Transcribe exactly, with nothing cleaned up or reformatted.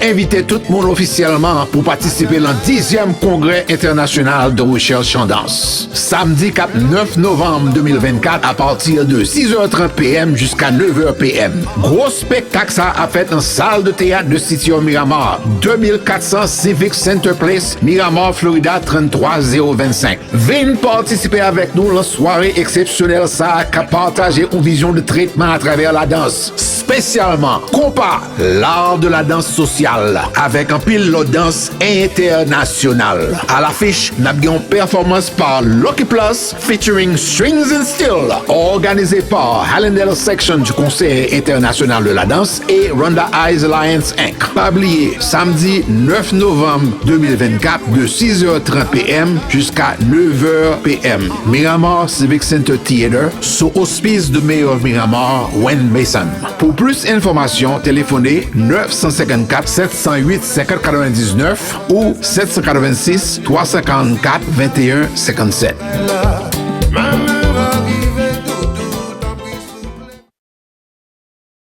Envite tout moun ofisyèlman pou patisipe nan dizyèm Kongrè Entènasyonal de Rechèch an Dans. Samdi k ap nèf novanm de mil vennkat, apati de sizè trant p m jiska nevè p m. Gwo spektak sa a ap fèt nan sal de teyat de City of Miramar, de mil kat san Civic Center Place, Miramar, Florida, trant twa zewo vennsenk. Vin patisipe avèk nou nan sware eksepsyonèl sa a k ap pataje yon vizyon de tretman atravè ladans, espesyalman konpa, l'art de la danse sociale, avèk anpil lòt dans entènasyonal. Alafich, n ap gen yon pèfòmans pa Lucky Plus featuring Strings and Steel, òganize pa Hallandale Section du Conseil International de la Danse e Rhonda Eyes Alliance inc. Pa bliye, samdi nèf novanm de mil vennkat, de sizè trant p m jiska nevè p m, Miramar Civic Center Theater, sou ospis de Mayor of Miramar, Wayne Mason. Pou plis enfòmasyon, telefone nèf san senkannkat, sèt san uit, senkant katrevendiznèf ou sèt san katrevensis, twa san karannkat, venteyen senkannsèt.